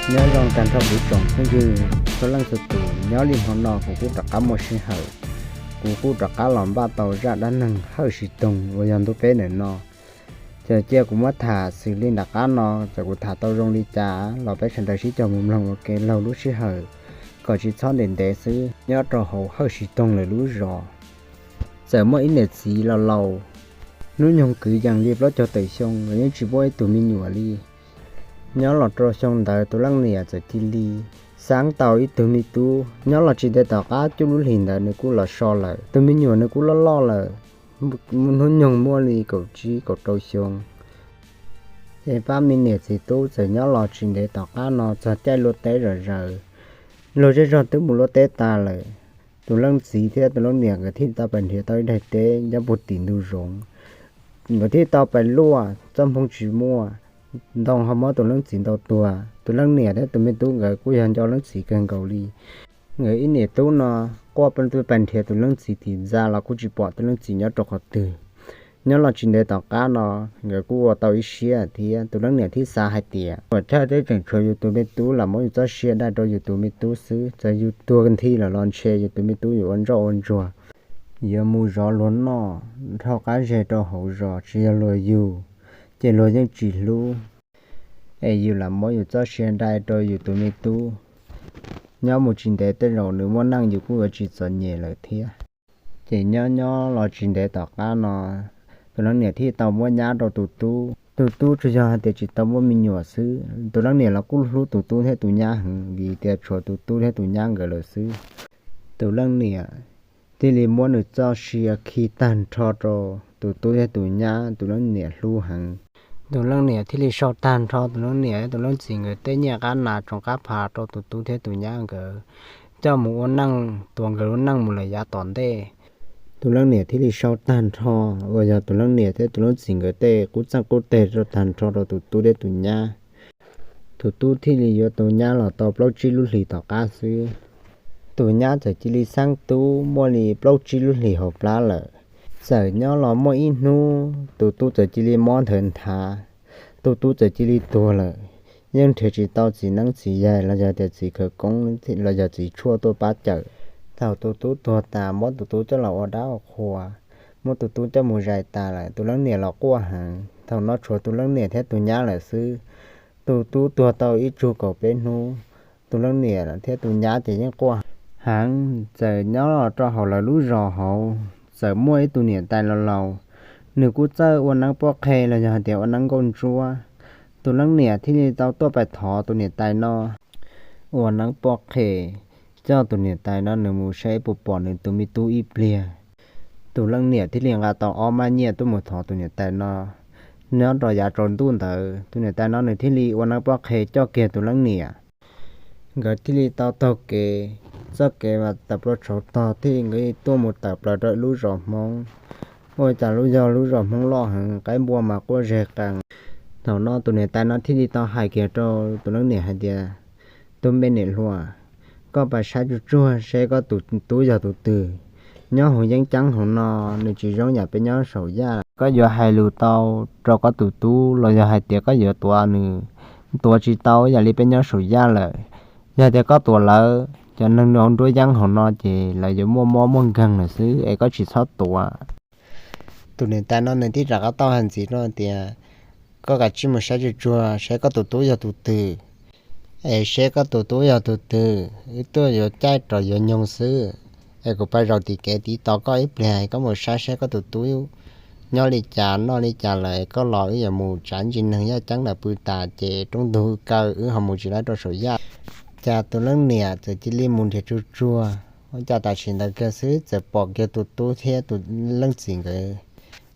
Nyob zoo tag nrho kuv tsoom phooj ywg txhua leej txhua tus, nyob li hmo no kuv kuj rov qab muaj sij hawm, kuv kuj rov qab los npaj tau zaj dab neeg Hawj Siv Toog uas yog ntu peb ntawm no. Ces cia kuv muab tham xws li nram qab no, txawm kuv tham tau zoo li cas los peb sawv daws sib cog mus mloog ua ke laug lub sij hawm kom tsis txhob ntev ntev xwb nyob rau hauv Hawj Siv Toog lawv lub zos. Txawm muaj ib niam txiv laus laus, hnub nyoog kwv yees li plaub caug tawm xyoo los yeej tsis muaj ib tug me nyuam li. Nyob los rau xyoo ntawd tus leej niam txawm cia li xaab tau ib tug me tub. Nyob los tsis ntev tom qab cuaj lub hlis ntawd nws kuj los so lawm. Tus me nyuam nws kuj loj loj lawm, hnub nyoog muaj li kaum tsib kaum rau xyoo. Ces pab me niam txiv tub txawm nyob los tsis ntev tom qab no txog caij luaj teb zom zaws, luag zej zog twb mus luaj teb tas lawm. Tus leej txiv thiab tus leej niam nkawd thiaj tau pais nrhiav tau ib daim teb nyob puag tim ntug zoov. Nkawd thiaj tau pais luaj, txoj hmoo tsis muaj, ntoo ho muab tus leej txiv ntaus tuag. Tus leej niam thiab tus me tub nkawd kuj yog nco leej txiv kawg nkaus li. Nkawd ib niam tub no quaj pes nrhiav tus leej txiv tim ntxa los kuj tsis pom tus leej txiv nyob rau qhov twg. Nyob los tsis ntev tom qab no nkawd kuj ua tau ib siab thiab tus leej niam thiaj xav hais tias, ua cas tseem tshuav yus tus me tub los muab yus txoj sia dai rau yus tus me tub xwb, txawm yus tuag nthi lawm los ntshe yus tus me tub yuav ua ntsoj ua ntsuag, yuav mus zov luag noj, dhau qab zeg rau hauv zos, tsis yog luag yug, ces luag yeej tsis hlub. Es yus lam muab yus txoj sia dai rau yus tus me tub, nyob mus tsis ntev tej zaum nws muaj neej yus kuj yuav tsis txom nyem lawm thiab. Ces nyob nyob los tsis ntev tom qab no, tus leej niam thiaj tau muab nyab rau tus tub. Tus tub tsuas yog hais tias tsis tau muaj me nyuam xwb, tus leej niam los kuj hlub tus tub thiab tus nyab heev vim tias tshuav tus tub thiab tus nyab nkawd lawm xwb. Tus leej niam thiaj li muab nws txoj sia khi tag nrho rau tus tub thiab tus nyab tus leej niam hlub heev. Tus leej niam thiaj li sau tag nrho tus leej niam thiab tus leej txiv nkawd tej nyiaj qab nas tsoos qab phav rau tus tub thiab tus nyab nkawd coj mus ua neej, tuav nkawd lub neej mus lawm yav tom ntej. Tus leej niam thiaj li sau tag nrho uas yog tus leej niam thiab tus leej txiv nkawd tej qub txeej qub teg rau tag nrho rau tus tub thiab tus nyab. Tus tub thiaj li yuav tus nyab los tau plaub tsib lub hlis tom qab xwb, tus nyab txawm cia li xeeb tub muaj li plaub tsib lub hlis hauv plab lawm. Txawm nyob los muaj ib hnub tus tub txawm cia li mob nthawv nthav, tus tub txawm cia li tuag lawm. Yeej nrhiav tsis tau txiv neeb txiv yaig los yog tias txiv khawv koob los yog txiv tshuaj tuaj pab cawm. Thaum tus tub tuag tas muab tus tub coj los ua dab ua qhua, muab tus tub coj mus zais tas lawm, tus leej niam los quaj heev. Thaum no tshuav tus leej niam thiab tus nyab lawm xwb. Tus tub tuag tau ib tsug kaum peb hnub, tus leej niam thiab tus nyab ces yeej quaj heev. Txawm nyob los rau hauv lawv lub zos hauv txawm muaj ib tug niam tais laus laus, nws kuj txawj ua neeb pob qhe los yog hais tias ua neeb nkauj ntsuab. Tus leej niam thiaj li tau tuaj pais thov tus niam tais no ua neeb pob qhe, coj tus niam tais no nws mus saib puas pom nws tus me tub ib pliag. Tus leej niam thiaj li nqa tau ob maj nyiaj tuaj mus thov tus niam tais no. Nyob rau yav tsaus ntuj ntawd tus niam tais no nws thiaj li ua neeb pob qhe coj kiag tus leej niam. Nkawd thiaj li tau taug kev, txoj kev mas tawm plaws tshauv tog thiaj li nkawd tuaj mus tawm plaws rau lub zos Hmoob. Ua cas lub yog lub zos Hmoob loj heev, qaib npua mas quaj zeg qees. Thaum no tus niam tais no thiaj li tau hais kiag rau tus leej niam hais tias, tus me niam hluas, koj pab saib tsuag tsuag seb koj tus tub yog tus twg. Nyob hauv yeeb ceeb hauv no nws tsis zoo yam peb nyob saum yaj. Koj yuav hais lus tau rau koj tus tub los yog hais tias koj yuav tuav nws, tuav tsis tau yam li peb nyob saum yaj lawm. Yog tias koj tuav lawv, cov neeg nyob nruab yeeb hauv no ces lawv yuav muaj mob muaj nkeeg lawm xwb es koj tsis txhob tuav. Tus niam tais no nws thiaj rov qab tau hais ntxiv rau tias, koj kav tsij mus saib tsuag tsuag seb koj tus tub yog tus twg, es seb koj tus tub yog tus twg wb tuaj yuav caij rov yuav nyoog xwb. Es kuv pab zaum tim kev tiv tos koj ib pliag, koj mus saib seb koj tus tub nyob li cas noj li cas lawm, koj los wb yuav mus tsav ntsis neeg yaj ceeb ntawm pw tas ces roob ntug kaw wb ho mus tsis laib rau saum yaj. Cas tus leej niam txawm cia li mus nrhiav tsuag tsuag, ua cas tam sim ntawd kiag xwb txawm pom kiag tus tub thiab tus leej txiv nkawd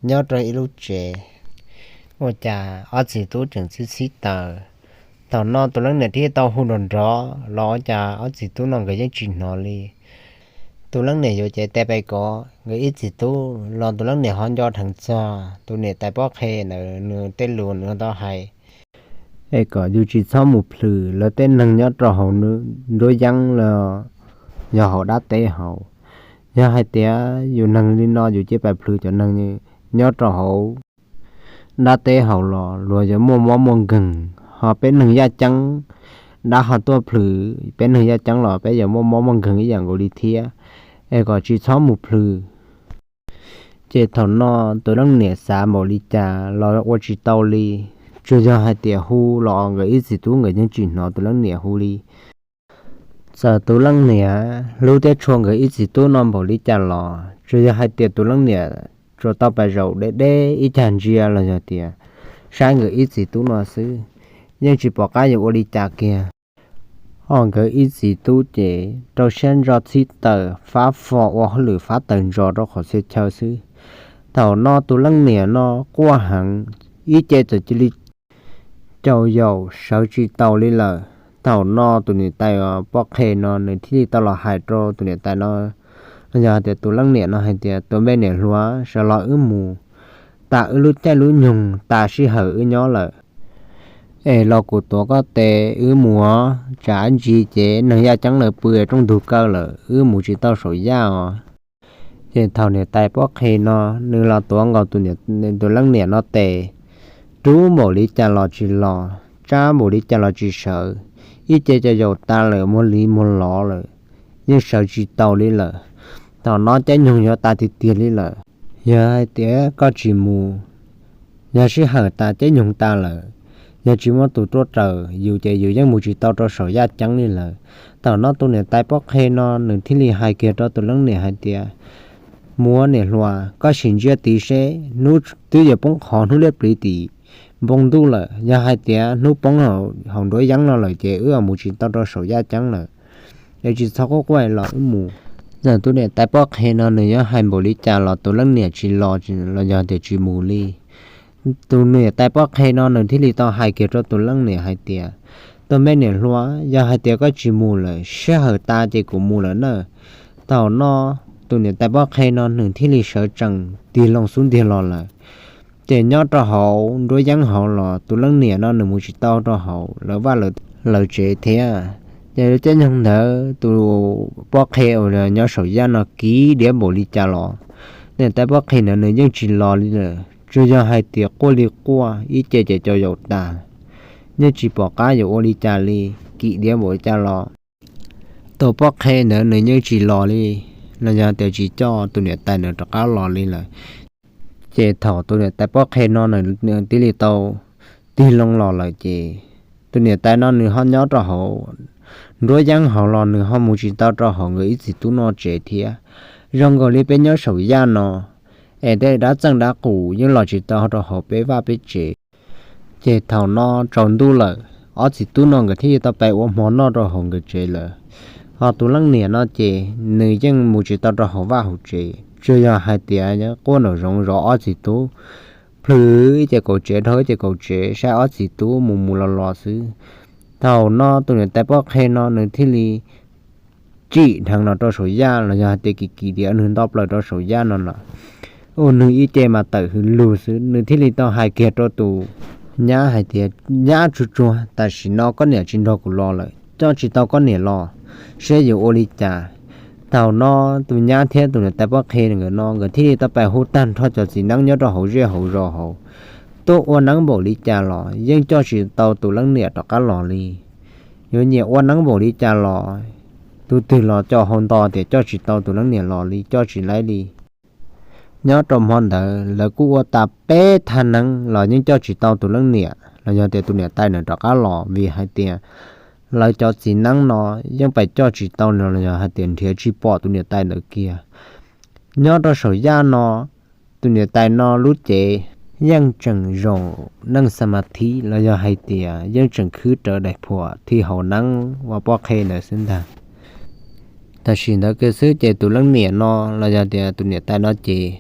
nyob rau ib lub tsev. Ua cas ob txiv tub tseem txib txhib taws. Thaum no tus leej niam thiaj tau hu nrov nrov los ua cas ob txiv tub no nkawd yeej tsis hnov li. Tus leej niam yuav cev tes pes kov nkawd ib txiv tub los tus leej niam ho nco dheev txog tus niam tais pob qhe ntawd nws tej lus nws tau hais, es kom yus tsis txhob mus plhws lawv tej neeg nyob rau hauv nruab yeeb los yog hauv dab teb hauv. Yog hais tias yus neeg li no yus cia pais plhws cov neeg nyob rau hauv dab teb hauv los luag yuav muaj mob muaj nkeeg, ho peb neeg yaj ceeb dab ho tuaj plhws peb neeg yaj ceeb los peb yuav muaj mob muaj nkeeg ib yam nkaus li thiab, es kom tsis txhob mus plhws. Ces thaum no tus leej niam xav npaum li cas los ua tsis tau li, tsuas yog hais tias hu los nkawd ib txiv tub nkawd yeej tsis hnov tus leej niam hu li. Txawm tus leej niam hlub thiab tshua nkawd ib txiv tub no npaum li cas los tsuas yog hais tias tus leej niam tsuas tau pas zaum deb deb ib cag ntsia los yog tias saib nkawd ib txiv tub no xwb, yeej tsis pom qab yuav ua li cas kiag. Ho nkawd ib txiv tub ces rau siab ntso txhib taws fab fo ua hauj lwm fab taws ntso rau qhov txhia chaw xwb. Thaum no tus leej niam no quaj heev, ib ce txawm cia li caum yaum sawv tsis taus li lawm. Thaum no tus niam tais pob qhe no nws thiaj li tau los hais rau tus niam tais no, yog hais tias tus leej niam no hais tias, tus me niam hluas, sawv los wb mus, tas wb lub caij lub nyoog tas sij hawm wb nyob lawm, es los kuv tuav koj tes wb mus os, tsam ntsis ces neeg yaj ceeb lawv pw rooj ntug kaw lawm wb mus tsis tau saum yaj os. Ces thaum niam tais pob qhe no nws los tuav nkaus tus leej niam no tes, rub npaum li cas los tsis los, tsab npaum li cas los tsis sawv, ib ce caum yaum tas lawm muag li muag lov lawm, yeej sawv tsis taus li lawm. Thaum no caij nyoog yuav tas tiag tiag li lawm. Yog hais tias koj tsis mus, yog sij hawm tas caij nyoog tas lawm, yog tsis muaj tus tuaj raws yus ces yus yeej mus tsis tau rau saum yaj ceeb li lawm. Thaum no tus niam tais pob qhe no nws thiaj li hais kiag rau tus leej niam hais tias, muab niam hluas, koj sim ntsia tid seb, hnub twb yuav poob qho hnub liab pliv tim npoo ntuj lawm. Yog hais tias hnub poob hauv nruab yeeb no lawm ces wb mus tsis tau rau saum yaj ceeb lawm. Es tsis txhob quaj quaj los wb mus. Txawm tus niam tais pob qhe no nws yuav hais npaum li cas los tus leej niam tsis los los yog tias tsis mus li. Tus niam tais pob qhe no nws thiaj li tau hais kiag rau tus leej niam hais tias, tus me niam hluas, yog hais tias koj tsis mus lawm, sij hawm tas ces kuv mus lawm na. Thaum no tus niam tais pob qhe no nws thiaj li sawv tsees tig loo xub ntiag los lawm. Ces nyob rau hauv nruab yeeb hauv los tus leej niam no nws mus tsis tau rau hauv lawv vaj lawv tsev thiab. Ces lub caij nyoog ntawd tus pob qhe uas nyob saum yaj no kiv diav npaum li cas los, niam tais pob qhe ntawd nws yeej tsis los li lawm, tsuas yog hais tias quaj li quaj ib ce ces caum yaum tas, yeej tsis pom qab yuav ua li cas li, kiv diav npaum li cas los tus pob qhe ntawd nws yeej tsis los li, los yog tias tsis coj tus niam tais ntawd rov qab los li lawm. Ces thaum tus niam tais pob qhe no nws thiaj li tau tig loo los lawm ces tus niam tais no nws ho nyob rau hauv nruab yeeb hauv los nws ho mus tsis tau rau hauv nkawd ib txiv tub no tsev thiab. Zoo nkaus li peb nyob saum yaj no es tej dab txeej dab qus yeej los tsis tau rau hauv peb vaj peb tsev. Ces thaum no tsaus ntuj lawm, ob txiv tub no nkawd thiaj li tau pais ua hmo noj rau hauv nkawd tsev lawm. Ho tus leej niam no ces nws yeej mus tsis tau rau hauv vaj hauv tsev, tsuas yog hais tias quaj nraum zoov zov ob txiv tub, plhws ib ce kaum tsev dhau ib ce kaum tsev saib ob txiv tub mus mus los los xwb. Thaum no tus niam tais pob qhe no nws thiaj li tsim dheev los rau saum yaj los yog hais tias kiv kiv diav nws nto plaws rau saum yaj no los, ua nws ib ce mas tawm hws lug xwb, nws thiaj li tau hais kiag rau tus nyab hais tias, nyab tsuag tsuag, tam sim no koj niam tsis nrog kuv los lawm, coj tsis tau koj niam los, seb yuav ua li cas. Thaum no tus nyab thiab tus niam tais pob qhe nkawd no nkawd thiaj li tau pais hu tag nrho cov txiv neeb nyob rau hauv zej hauv zos hauv tuaj ua neeb npaum li cas los yeej coj tsis tau tus leej niam rov qab los li. Yuav nyiam ua neeb npaum li cas los tus twg los caum hau nto tias coj tsis tau tus leej niam los li, coj tsis laib li. Nyob rau hmo ntawd lawv kuj ua tas peb thaj neeb los yeej coj tsis tau tus leej niam los yog tias tus niam tais ntawd rov qab los, vim hais tias lawv cov txiv neeb no yeej pais coj tsis tau los yog hais tias nrhiav tsis pom tus niam tais ntawd kiag. Nyob rau saum yaj no, tus niam tais no lub cev yeej tseem zaum neej xa ma thib los yog hais tias yeej tseem khwb rawv daim phuam thim haum neeb ua pob qhe ntawd xwb ntag. Tam sim ntawd kiag xwb ces tus leej niam no los yog tias tus niam tais no ces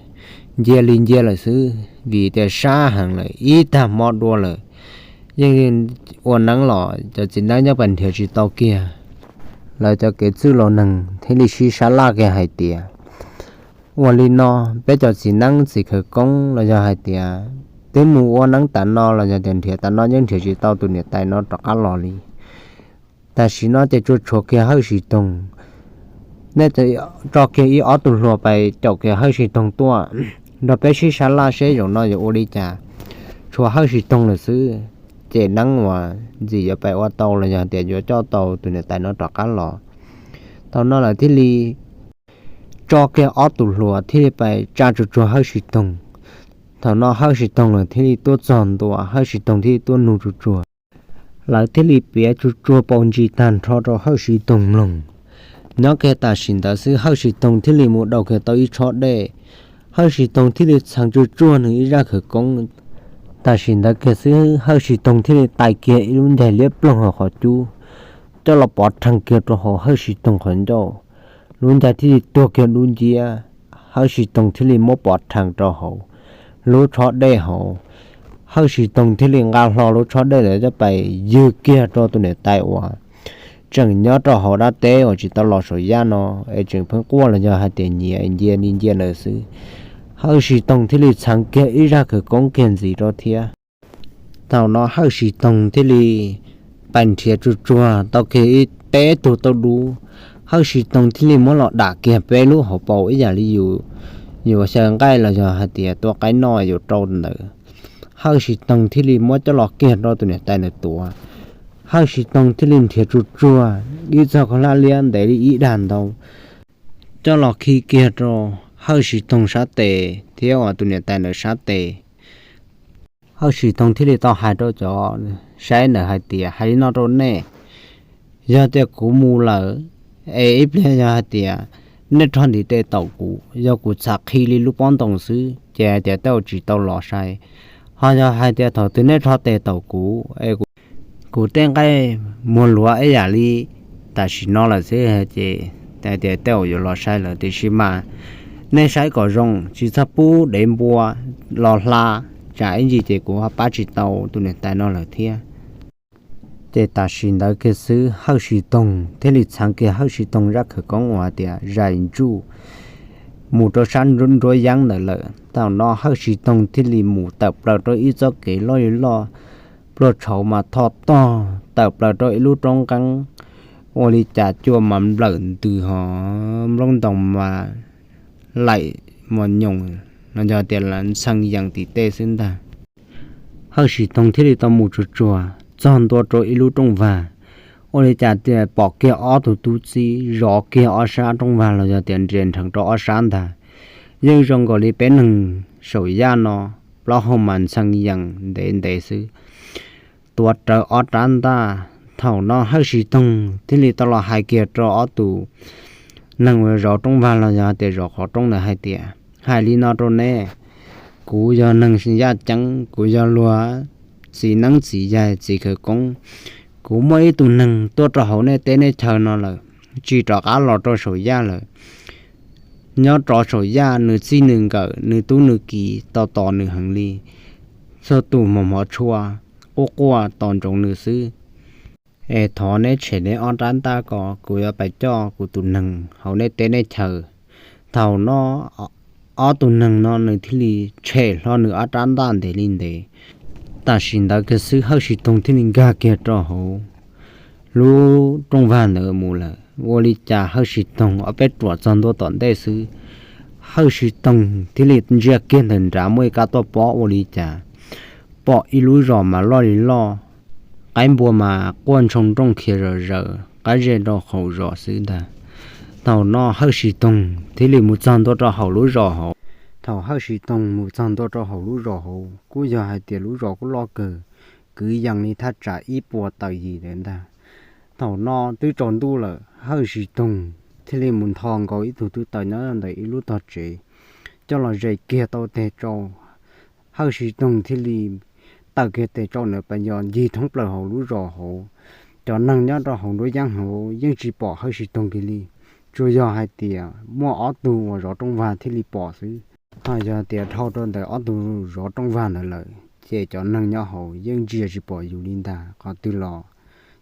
ncia li ncia lawm xwb, vim tias sab heev lawm, ib tag hmo dua lawm, yeej ua neeb los cov txiv neeb yeej pais nrhiav tsis tau kiag. Lawv cov kev txwj laus neeg thiaj li sib sab laj kiag hais tias, ua li no, peb cov txiv neeb txiv khawv koob los yog hais tias twb mus ua neeb tas no los yog tias nrhiav tas no yeej nrhiav tsis tau tus niam tais no rov qab los li. Tam sim no ces tsuas tshuav kiag Hawj Sis Toog, nej tso kiag ib ob tug hluas pais caum kiag Hawj Sis Toog tuaj nrog peb sib sab laj seb zaum no yuav ua li cas. Tshuav Hawj Sis Toog lawm xwb, cem neeb uas ntxim yuav pais ua tau los yog tias yuav coj tau tus niam tais no rov qab los. Thaum no lawv thiaj li tso kiag ob tug hluas thiaj li pais tsa tsuag tsuag Hawj Siv Toog. Thaum no Hawj Siv Toog lawv thiaj li tuaj txog ntua, Hawj Siv Toog thiaj li tuaj nug tsuag tsuag. Lawv thiaj li piav tsuag tsuag paus ntsis tag nrho rau Hawj Siv Toog mloog. Nyob kiag tam sim ntawd xwb Hawj Siv Toog thiaj li mus daus kiag tau ib tshob dej. Hawj Siv Toog thiaj li txheev tsuag tsuag nws ib zaj khawv koob. Tam sim ntawd kiag xwb Hawj Siv Toog thiaj li tais kiag ib lub ncaig liab ploog hauv qhov cub coj los pov rhees kiag rau hauv Hawj Siv Toog qhov ncauj. Lub ncaig thiaj li tuag kiag dub nciab. Hawj Siv Toog thiaj li muab pov rhees rau hauv lub tshob dej hauv. Hawj Siv Toog thiaj li nqa hlo lub tshob dej ntawd coj pais ywg kiag rau tus niam tais uas tseem nyob rau hauv dab teb uas tsis tau los saum yaj no es tseem pheej quaj los yog hais tias nyiav ncia li ncia ntawd xwb. Hawj Siv Toog thiaj li txheev kiag ib zaj khawv koob kiag ntxiv rau thiab. Thaum no Hawj Siv Toog thiaj li pais nrhiav tsuag tsuag tau kiag ib peb tug tauj dub. Hawj Siv Toog thiaj li muab los dam kiag peb lub hauv paus ib yam li yus, yus xyaw nqaij los yog hais tias tua qaib noj yus rau ntawd. Hawj Siv Toog thiaj li muab coj los kiag rau tus niam tais ntawd tuav. Hawj Siv Toog thiaj li nrhiav tsuag tsuag ib txoj khaub hlab liab ntev li ib dag ntau coj los khi kiag rau Hawj Siv Toog sab tes thiab uas tus niam tais ntawd sab tes. Hawj Siv Toog thiaj li tau hais rau cov saib ntawd hais tias, hais li no rau nej, yog tias kuv mus lawm es ib pliag yog hais tias nej rho ntiv tes taum kuv, yog kuv txhav qhi li lub pob ntoos xwb ces hais tias tej zaum tsis tau los sai. Ho yog hais tias thaum twg nej rho tes taum kuv es kuv tej nqaij muag luav ib yam li tam sim no lawm xwb ces hais tias tej zaum yuav los sai lawm, tiam sis mas nej saib kom zoo tsis txhob pub dev npua los hla, tsam ib ntsis ces kuv ho pab tsis tau tus niam tais no lawm thiab. Ces tam sim ntawd kiag xwb Hawj Siv Toog thiaj li txheev kiag Hawj Siv Toog zaj khawv koob uas tias zais ntsuj mus rau sab nruab yeeb ntawd lawm. Thaum no Hawj Siv Toog thiaj li mus tawm plaws rau ib txoj kev loj li loj, pluaj tshauv mas tho tog tawm plaws rau ib lub roob nqeeb, ua li cas cua mas nplawm ntws ho nplooj ntoos mas laim mos nyoos los yog tias ntxhee yees tim tej xwb ntag. Hawj Siv Toog thiaj li tau mus tsuag tsuag txog ntua rau ib lub rooj vag, ua li cas tias pom kiag ob tug tub txib zov kiag ob sab rooj vag los yog tias nres nrheev rau ob sab ntag. Yeej zoo nkaus li peb neeg saum yaj no, plaub hau mas ntxhee yees ntev ntev xwb, tuav rawv ob rab ntaj. Thaum no Hawj Siv Toog thiaj li tau los hais kiag rau ob tug neeg uas zov rooj vag los yog tias zov qhov rooj ntawd hais tias, hais li no rau neb, kuv yog neeg yaj ceeb, kuv yog luag txiv neeb txiv yaig txiv khawv koob. Kuv muaj ib tug neeg tuaj rau hauv nej teb nej chaw no lawm, tsis rov qab los rau saum yaj lawm. Nyob rov saum yaj nws txij nws nkawm nws tub nws kiv tos tos nws heev li, txhua tus hmo hmov tshua quaj quaj tos ntsoov nws xwb. Es thov neb tshem neb ob rab ntaj ko, kuv yuav pais coj kuv tus neeg hauv nej teb nej chaw. Thaum no ob tug neeg no nws thiaj li tshem hlo nws ob rab ntaj ntev li ntev. Tam sim ntawd kiag xwb Hawj Siv Toog thiaj li nkag kiag rau hauv lub rooj vag ntawd mus lawm. Ua li cas Hawj Siv Toog ob peb ruam txog ntua tom ntej xwb, Hawj Siv Toog thiaj li ntsia kiag ntawm nrad muaj ib kab tuaj pob ua li cas pom ib lub zos mas loj li loj, qaib npua mas quaj ntshoo nrooj khiav zom zaws qab ze rau hauv zos xwb ntag. Thaum no Hawj Siv Toog thiaj li mus txog ntua rau hauv lub zos hauv. Thaum Hawj Siv Toog mus txog ntua rau hauv lub zos hauv kuj yog hais tias lub zos kuj loj kawg, kwv yees li thaj tsam ib puas tawm yim lawm ntag. Thaum no twb tsaus ntuj lawm, Hawj Siv Toog thiaj li mus ntho nkaus ib tug tub taws nyob ntawm ib lub tog tsev coj los zes kiag tau tes tsau. Hawj Siv Toog thiaj li tawm kiag tes tsau ntawd pas yos ncig thoob plaws hauv lub zos hauv. Cov neeg nyob rau hauv nruab yeeb hauv yeej tsis pom Hawj Siv Toog kiag li, tsuas yog hais tias muaj ob tug uas zov rooj vag thiaj li pom xwb. Ho yog tias dhau rau ntawm ob tug zov rooj vag ntawd lawm ces cov neeg nyob hauv yeej ntsia tsis pom yus li ntag, qhov twg los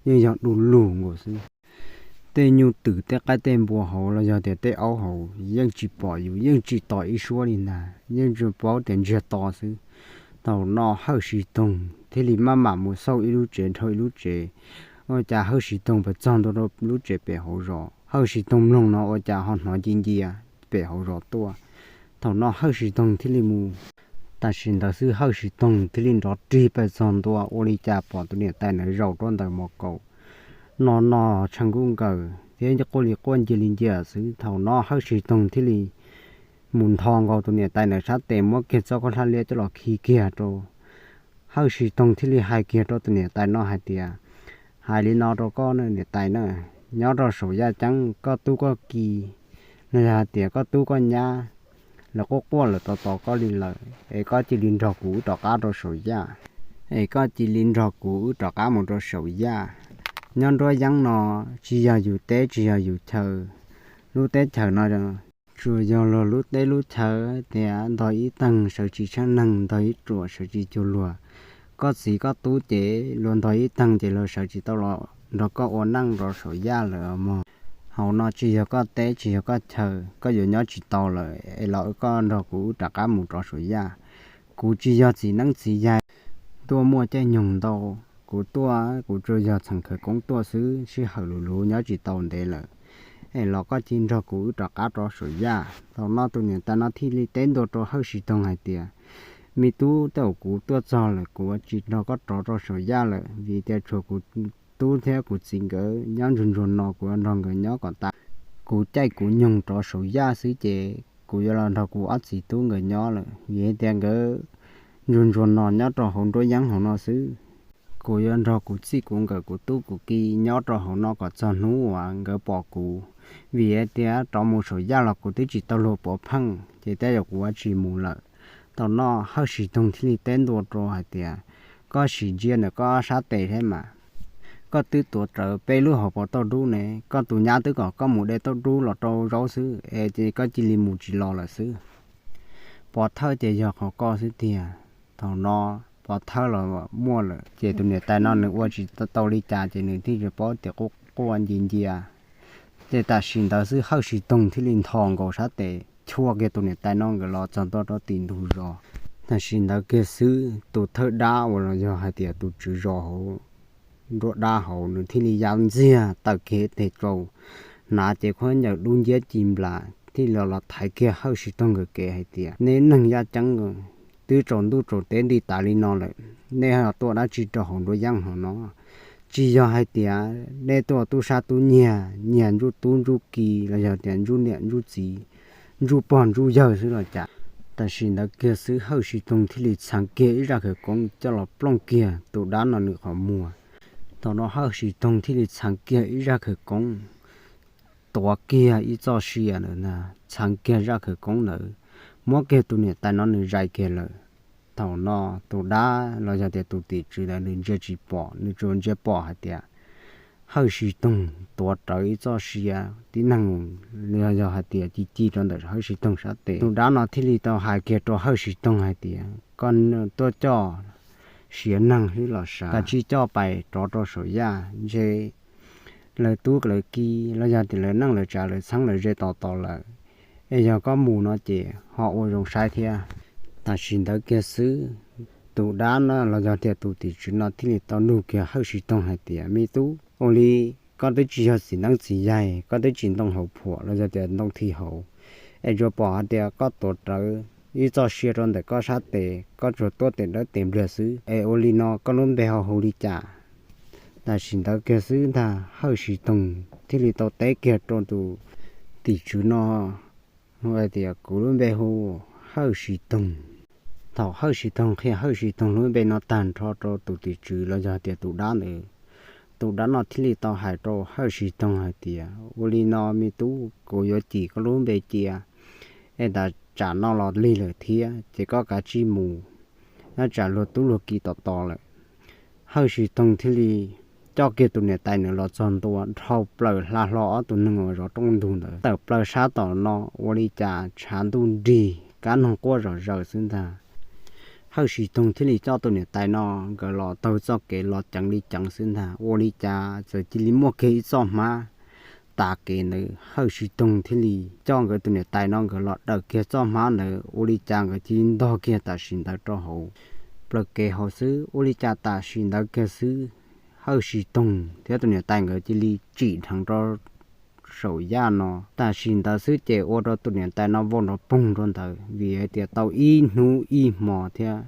yeej yog du lug nkaus xwb. Tej nyuj twm tej qaib tej npua hauv los yog tias tej aub hauv yeej tsis pom yus, yeej tsis tos ib suab li ntag, yeej tsuas paub tias ntsiag to xwb. Thaum no Hawj Siv Toog thiaj li maj mam mus xauj ib lub tsev dhau ib lub tsev. Ua cas Hawj Siv Toog pes txog ntua rau lub tsev pem hauv zos, Hawj Siv Toog mloog no ua cas ho hnov ci ncia pem hauv zos tuaj. Thaum no Hawj Siv Toog thiaj li mus Tam sim ntawd xwb Hawj Siv Toog thiaj li nrov rig pes txog ntua, ua li cas pom tus niam tais ntawd zaum rau ntawm mos kaum no no tshee nkuj nkaws thiab quaj li quaj ncia li ncia xwb. Thaum no Hawj Siv Toog thiaj li mus ntho nkaus tus niam tais ntawd sab tes, muab kiag txoj khaub hlab liab coj los khi kiag rau. Hawj Siv Toog thiaj li hais kiag rau tus niam tais no hais tias, hais li no rau koj niam tais na, nyob rau saum yaj ceeb koj tub koj ki, los yog hais tias koj tub koj nyab, lawv quaj quaj lawm tos tos koj li lawm, es koj cia li nrog kuv wb rov qab rau saum yaj, es koj cia li nrog kuv wb rov qab mus rau saum yaj. Nyob nruab yeeb no tsis yog yus teb tsis yog yus chaw, lub teb chaws no tsuas yog luag lub teb lub chaw, tias ntog ib teeg sawv tsis tsheej neeg, ntog ib ruam sawv tsis cuag luag. Koj txiv koj tub ces luag ntog ib teeg ces luag sawv tsis tau los nrog koj ua neej rau saum yaj lawm mog. Hauv no tsis yog koj teb tsis yog koj chaw, koj yuav nyob tsis tau lawm es los koj nrog kuv wb rov qab mus rau saum yaj. Kuv tsis yog txiv neeb txiv yaig tuaj muaj caij nyoog ntau, kuv tuaj kuv tsuas yog txheem khawv koob tuaj xwb, sij hawm luv luv nyob tsis tau ntev lawm, es los koj cia nrog kuv wb rov qab rau saum yaj. Thaum no tus niam tais no thiaj li teb ntua rau Hawj Siv Toog hais tias, me tub, tej zaum kuv tuaj txog lawm kuv tsis nrog koj rov rau saum yaj lawm, vim tias tshuav kuv tub thiab kuv txiv nkawd nyob ntsuag ntsuag no, kuv yuav nrog nkawd nyob kom tas kuv caij kuv nyoog rov saum yaj xwb ces kuv yuav los nrog kuv ob txiv tub nkawd nyob lawm, vim tias nkawd ntsuag ntsuag no nyob rau hauv nruab yeeb hauv no xwb. Kuv yuav nrog kuv txij kuv nkawm kuv tub kuv ki nyob rau hauv no kom txog hnub uas nkawd pom kuv, vim tias rov mus saum yaj los kuv twb tsis tau luag puav pheej ces tej zaum kuv yuav tsis mus lawm. Thaum no Hawj Siv Toog thiaj li teb ntua rau hais tias, koj sim ntsia ntawm koj sab tes thiab mas, koj twb tuav rawv peb lub hauv paus tauj dub ne, koj tus nyab twb kom koj mus de tauj dub los rau zaub xwb es koj cia li mus tsis los lawm xwb. Pov thawj ces yog qhov koj xwb tiag. Thaum no pov thawj los muaj lawm ces tus niam tais no nws ua tsis tau li cas ces nws thiaj li paub tias quaj quaj ncia ncia. Ces tam sim ntawd xwb Hawj Siv Toog thiaj li ntho nkaus sab tes chua kiag tus niam tais no nkawd los txog ntua rau tim ntug zos. Tam sim ntawd kiag xwb tus thawj dab uas los yog hais tias tus tswv zos hauv nruab dab hauv nws thiaj li ya ntxiag tawm kiag tes rau, hnav cev khaub ncaws dub nciab ci nplas thiaj li los thaiv kiag Hawj Siv Toog nkawd kev hais tias, neb neeg yaj ceeb twb tsaus ntuj tsaus teb nti tas li no lawm, nej ho tuaj dab tsi rau hauv nruab yeeb hauv no? Tsis yog hais tias nej tuaj tub sab tub nyiag, nyiag ntsuj tub ntsuj ki los yog tias ntsuj niam ntsuj txiv, ntsuj pog ntsuj yawg xwb los cas? Tam sim ntawd kiag xwb Hawj Siv Toog thiaj li txheev kiag ib zaj khawv koob coj los plooj kiag tus dab no nws qhov muag. Thaum no Hawj Siv Toog thiaj li txheev kiag ib zaj khawv koob, tuav kiag ib txoj sia ntawd ntag, txheev kiag zaj khawv koob ntawd, muab kiag tus niam tais no nws zais kiag lawm. Thaum no tus dab los yog tias tus tim tswv ntawd nws ntsia tsis pom, nws tsuas ntsia pom hais tias Hawj Siv Toog tuav rawv ib txoj sia tib neeg, los yog hais tias ci ci rau ntawm Hawj Siv Toog sab tes. Tus dab no thiaj li tau hais kiag rau Hawj Siv Toog hais tias, koj tuaj coj siav neeg xwb los sav, koj tsij coj pais rov rau saum yaj, ntshe lawv tub lawv ki los yog tias lawv neej lawv tsav lawv txheeb lawv ze tos tos lawm, es yog koj mus no ces ho ua zoo saib thiab. Tam sim ntawd kiag xwb, tus dab no los yog tias tus tim tswv no thiaj li tau nug kiag Hawj Siv Toog hais tias, me tub, ua li koj twb tsis yog txiv neeb txiv yaig, koj twb tsis ntoo hauv phuam los yog tias ntoo thi hauv, es tsuas pom hais tias koj tuav rawv ib txoj sia rau ntawm koj sab tes, koj tsuas tuaj tes dawb tes npliag xwb, es ua li no koj lub npe ho hu li cas? Tam sim ntawd kiag xwb ntag Hawj Siv Toog thiaj li tau teb kiag rau tus tim tswv no hais tias, kuv lub npe hu Hawj Siv Toog. Thaum Hawj Siv Toog qhia Hawj Siv Toog lub npe no tag nrho rau tus tim tswv los yog tias tus dab ntawd, tus dab no thiaj li tau hais rau Hawj Siv Toog hais tias, ua li no me tub, kuv yuav cim koj lub npe cia, es tam tsam no los lig lawm thiab ces koj kav tsij mus, nyob tsam luag tub luag ki tos tos lawm. Hawj Siv Toog thiaj li coj kiag tus niam tais ntawd los txog ntua, dhau plaws hla hlo ob tug neeg uas zov rooj ntug ntawd tawm plaws sab tom no, ua li cas tshav ntuj nrig kab noog quaj zom zaws xwb ntag. Hawj Siv Toog thiaj li coj tus niam tais no nkawd los taug txoj kev los ceev li ceev xwb ntag, ua li cas txawm cia li muaj kiag ib txoj hmab tav kev ntawd, Hawj Siv Toog thiaj li coj nkawd tus niam tais no nkawd los dawm kiag txoj hmab ntawd, ua li cas nkawd cia li ntog kiag tam sim ntawd rau hauv plawv kev hauv xwb. Ua li cas tam sim ntawd kiag xwb, Hawj Siv Toog thiab tus niam tais nkawd cia li tsim dheev rau saum yaj no. Tam sim ntawd xwb ces ua rau tus niam tais no vau nrov poog rau ntawd, vim hais tias tau ib hnub ib hmo thiab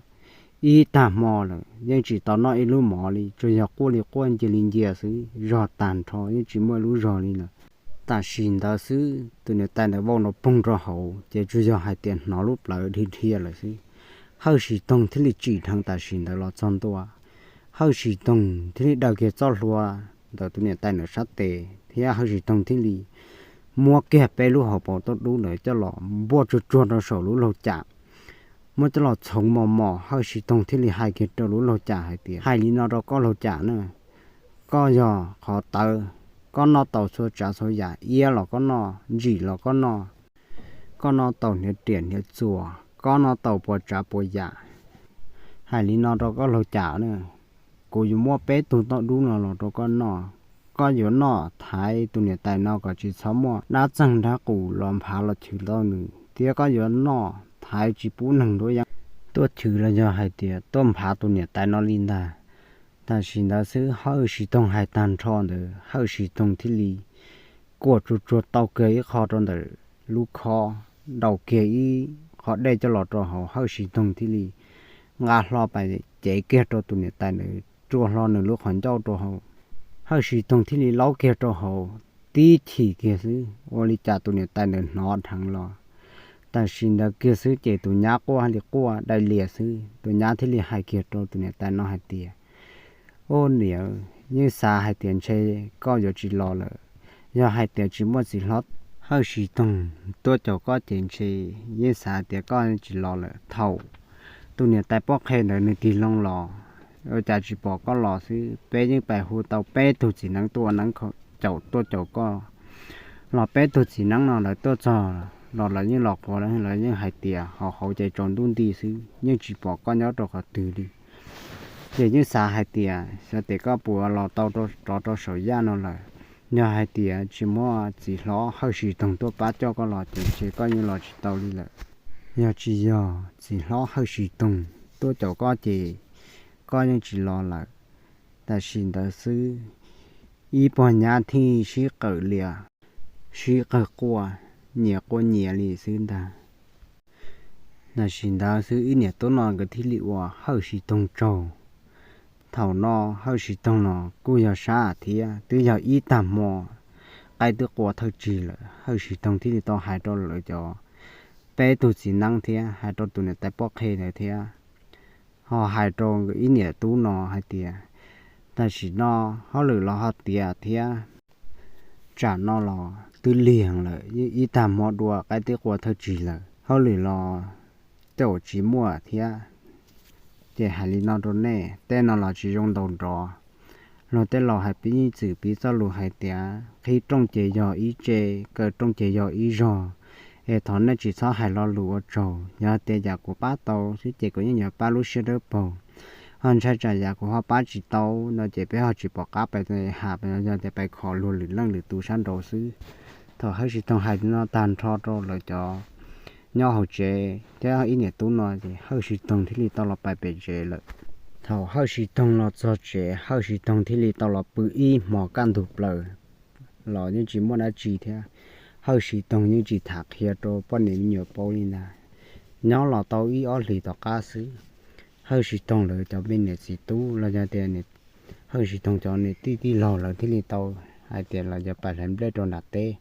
ib tag hmo lawm yeej tsis tau noj ib lub mov li, tsuas yog quaj li quaj, ncia li ncia xwb, zog tag nrho yeej tsis muaj ib lub zog li lawm. Tam sim ntawd xwb tus niam tais ntawd vau nrov poog rau hauv ces tsuas yog hais tias hnov lub plawv dhia dhia lawm xwb. Hawj Sis Toog thiaj li tsim dheev tam sim ntawd los txog ntua. Hawj Sis Toog thiaj li daws kiag txoj hlua ntawm tus niam tais ntawd sab tes thiab Hawj Sis Toog thiaj li muab kiag peb lub hauv paus tauj dub ntawd coj los npuaj tsuag tsuag rau saum lub laug cam. Muab coj los txhoov mos mos, Hawj Sis Toog thiaj li hais kiag rau lub laug cam hais tias, hais li no rau koj laug cam na, koj yog qhov tawv, koj noj tau txhua tsav txhua yam, iab los koj noj, ntsim los koj noj, koj noj tau hniav riam hniav txuas, koj noj tau puas tsav puas yam. Hais li no rau koj laug cam na, kuv yuav muab peb tug tauj dub no los rau koj noj. Koj yuav noj thaiv tus niam tais no kom tsis txhob muaj dab txeeg dab qus los nphav los chwv tau nws, thiab koj yuav noj thaiv tsis pub neeg nruab yeeb tuaj chwv los yog hais tias tuaj nphav tus niam tais no li ntag. Tam sim ntawd xwb Hawj Sis Toog hais tag nrho ntawd Hawj Sis Toog thiaj li kuam tsuag tsuag tau kiag ib qho rau ntawm lub khob, ntaus kiag ib qho dej coj los rau hauv, Hawj Sis Toog thiaj li nqa hlo pais cev kiag rau tus niam tais ntawd, rua hlo nws lub qhov ncauj rau hauv. Hawj Sis Toog thiaj li laub kiag rau hauv, tib chim kiag xwb ua li cas tus niam tais ntawd hnov dheev los. Tam sim ntawd kiag xwb ces tus nyab quaj li quaj dai lias xwb, tus nyab thiaj li hais kiag rau tus niam tais no hais tias, ub niam, yeej xav hais tias ntshe koj yuav tsis los lawm. Yog hais tias tsis muaj txiv hlob Hawj Sis Toog tuaj caum koj ces ntshe yeej xav tias koj tsis los lawm. Thaum tus niam tais pob qhe ntawd nws tig loo los, ua cas tsis pom koj los xwb, peb yeej pais hu tau peb tug txiv neeb tuaj ua neeb caum tuaj caum koj, los peb tug txiv neeb no lawv tuaj txog los lawv yeej los quas, lawv yeej hais tias hauv hauv ces tsaus ntuj nti xwb, yeej tsis pom koj nyob rau qhov twg li. Ces yeej xav hais tias xyov tias koj puas los tau rov rau saum yaj no lawm. Yog hais tias tsis muaj txiv hlob Hawj Sis Toog tuaj pab coj koj los ces ntshe koj yeej los tsis tau li lawm. Yog tsis yog txiv hlob Hawj Sis Toog tuaj caum koj ces koj yeej tsis los lawm. Tam sim ntawd xwb ib pog nyab thiaj sib qawm lias, sib qawg quaj, nyias quaj nyias li xwb ntag. Tam sim ntawd xwb ib niam tub no nkawd thiaj li ua Hawj Sis Toog tsaug. Thaum no Hawj Sis Toog los kuj yog sab thiab, twb yog ib tag hmo, qaib twb qua thawj tsig lawm, Hawj Sis Toog thiaj li tau hais rau lawv cov peb tug txiv neeb thiab hais rau tus niam tais pob qhe ntawd thiab, ho hais rau ib niam tub no hais tias tam sim no hauj lwm los ho tiav thiab, tsam no los twb lig heev lawm, ib tag hmo dua qaib twb qua thawj tsig lawm, hauj lwm los caum tsis muaj thiab. Ces hais li no rau nej, tej no los tsis zoo ntaus nrov. Luag tej laus hais piv txwm piv txoj lus hais tias qhib rooj ces yog ib tse, kaw rooj ces yog ib zog. Es thov nej tsis txhob hais lo lus ua tsaug. Yog tias yam kuv pab tau xwb ces kuv yeej yuav pab lub siab dawb paug. Ho ntshai tsam yam kuv ho pab tsis tau no ces peb ho tsis pom qab pais ham, yog tias pais khov luag lwm leej lwm tus sab nraud xwb. Thaum Hawj Sis Toog hais li no tag nrho rau lawv cov nyob hauv tsev thiab ib niam tub no ces Hawj Sis Toog thiaj li tau los pais pem tsev lawm. Thaum Hawj Sis Toog los txog tsev, Hawj Sis Toog thiaj li tau los pw ib hmos kaj ntug plaws los yeej tsis muaj dab tsi thiab. Hawj Sis Toog yeej tsis tham qhia rau poj niam me nyuam paub li ntag. Nyob los tau ib ob hlis tom qab xwb, Hawj Sis Toog lawv cov me niam txiv tub los yog tias Hawj Sis Toog cov niam tij tij laug lawv thiaj li tau hais tias los yog pais hlais nplej rau nram teb.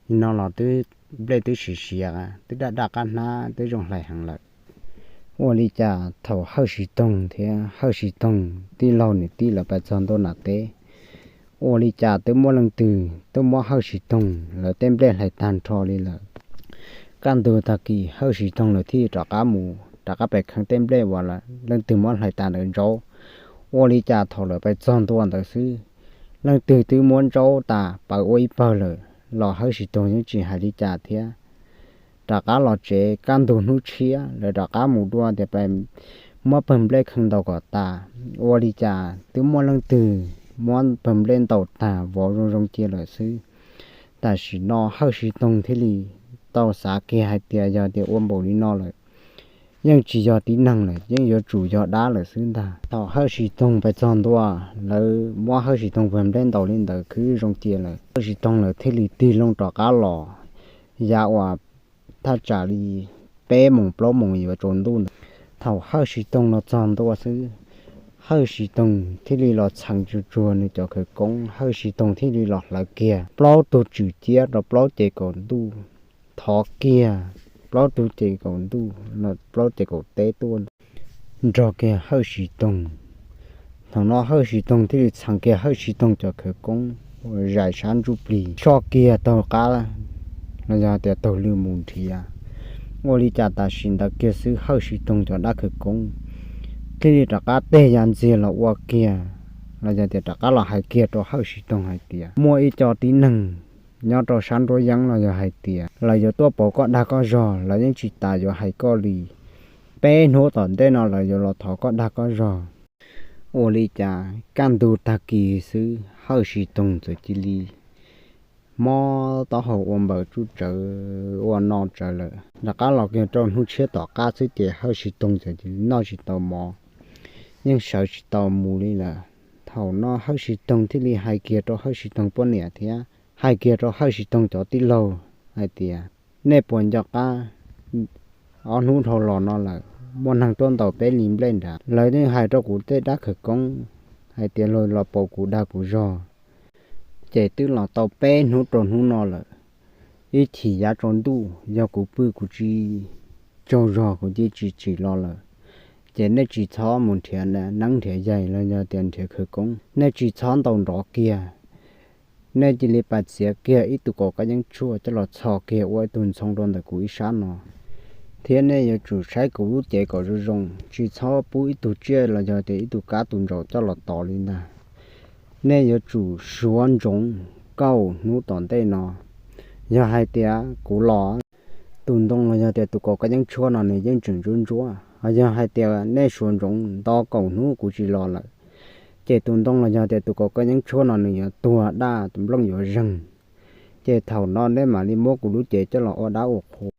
Nim no los twb nplej twb siav siav, twb daj daj qab hnab, twb zoo hlais heev lawm. Ua li cas thaum Hawj Sis Toog thiab Hawj Sis Toog tij laug niam tij lawv pais txog ntua nram teb, ua li cas twb muaj leej twg twb muab Hawj Sis Toog lawv tej nplej hlais tag nrho li lawm. Kaj ntug tag kis Hawj Sis Toog lawv thiaj rov qab mus rov qab pais kheev tej nplej uas leej twg muab hlais tas ntawd ntsaub. Ua li cas thaum lawv pais txog ntua ntawd xwb, leej twg twb muab ntsaub tas pawv ua ib pawg lawm los Hawj Sis Toog yeej tsis hais li cas thiab. Rov qab los tsev kaj ntug hnub tshiab lawv rov qab mus dua tias pais muab pawg nplej kheev ntaus kom tas. Ua li cas twb muaj leej twg muab pawg nplej ntaus tag vov zoo zoo cia lawm xwb. Tam sim no Hawj Sis Toog thiaj li tau xav kiag hais tias yog tias ua npaum li no lawm, yeej tsis yog tib neeg lawm, yeej yuav tsum yog dab lawm xwb ntag. Thaum Hawj Siv Toog pes txog ntua, lawv muab Hawj Siv Toog pes nplej ntaus li ntawd khwb zoo cia lawm, Hawj Siv Toog lawv thiaj li tig loo rov qab los, yav uas thaj tsam li peb moos plaub moos yuav tsaus ntuj ntawd. Thaum Hawj Siv Toog los txog ntua xwb, Hawj Siv Toog thiaj li los txheev tsuag tsuag nws cov khawv koob, Hawj Siv Toog thiaj li los hlawv kiag plaub tug tswm ciab rau plaub ces kaum ntuj, thov kiag plaub tug ces kaum ntuj, plaub ces kaum teb tuaj nrog kiag Hawj Siv Toog. Thaum no Hawj Siv Toog thiaj li txheev kiag Hawj Siv Toog cov khawv koob uas zais sab ntsuj plig soj kiag taug qab los yog tias taug lw mus nrhiav. Ua li cas tam sim ntawd kiag xwb Hawj Siv Toog cov dab khawv koob thiaj li rov qab tig ya ntxiag los ua kiag los yog tias rov qab los hais kiag rau Hawj Siv Toog hais tias muaj ib co tib neeg nyob rau sab nruab yeeb los yog hais tias lawv yuav tuaj pauv koj dag koj zog, lawv yeej tsis tas yuav hais koj li. Peb hnub tom ntej no lawv yuav los thov koj dag koj zog. Ua li cas kaj ntug tag kis xwb Hawj Siv Toog txawm cia li mob taub hau ua npaws tsuj tsawv ua no tsawv lawm. Rov qab los kiag rau hnub tshiab tom qab xwb ces Hawj Siv Toog txawm cia li noj tsis tau mov, yeej sawv tsis tau mus li lawm. Thaum no Hawj Siv Toog thiaj li hais kiag rau Hawj Siv Toog poj niam thiab hais kiag rau Hawj Siv Toog cov tij laug hais tias nej puas nco qab ob hnub dhau los no lawm muaj neeg tuaj ntaus peb li nplej nrad, lawv yeej hais rau kuv tej dab khawv koob hais tias los pauv kuv dag kuv zog, ces twb los tau peb hnub rau hnub no lawm. Ib chim yav tsaus ntuj yog kuv pw kuv tsis tsaug zog kuv cia tsis tsim los lawm, ces nej tsis txhob mus nrhiav neeb nrhiav yaig los yog tias nrhiav khawv koob, nej tsis txhob ntaus nrov kiag. Nej cia li pais txiav kiag ib tug kaum kab yeeb tshuaj coj los txhos kiag ua ib tug ntxhoo rau ntawm kuv ib sab no, thiab nej yuav tsum saib kuv lub cev kom zoo zoo, tsis txhob pub ib tug tsiaj los yog tias ib tug kab tus ntsaum coj los tov li ntag. Nej yuav tsum suav ntsoov kaum hnub tom ntej no, yog hais tias kuv los, tus ntoo los yog tias tus kaum kab yeeb tshuaj no nws yeej tseem ntsuab ntsuab. Ho yog hais tias nej suav ntsoov nto kaum hnub kuv tsis los lawm, ces tus ntoo los yog tias tus kaum kab yeeb tshuaj no nws yuav tuag daj, tus nplooj yuav zeeg. Ces thaum no nej mam li muab kuv lub cev coj los ua dab ua qhua.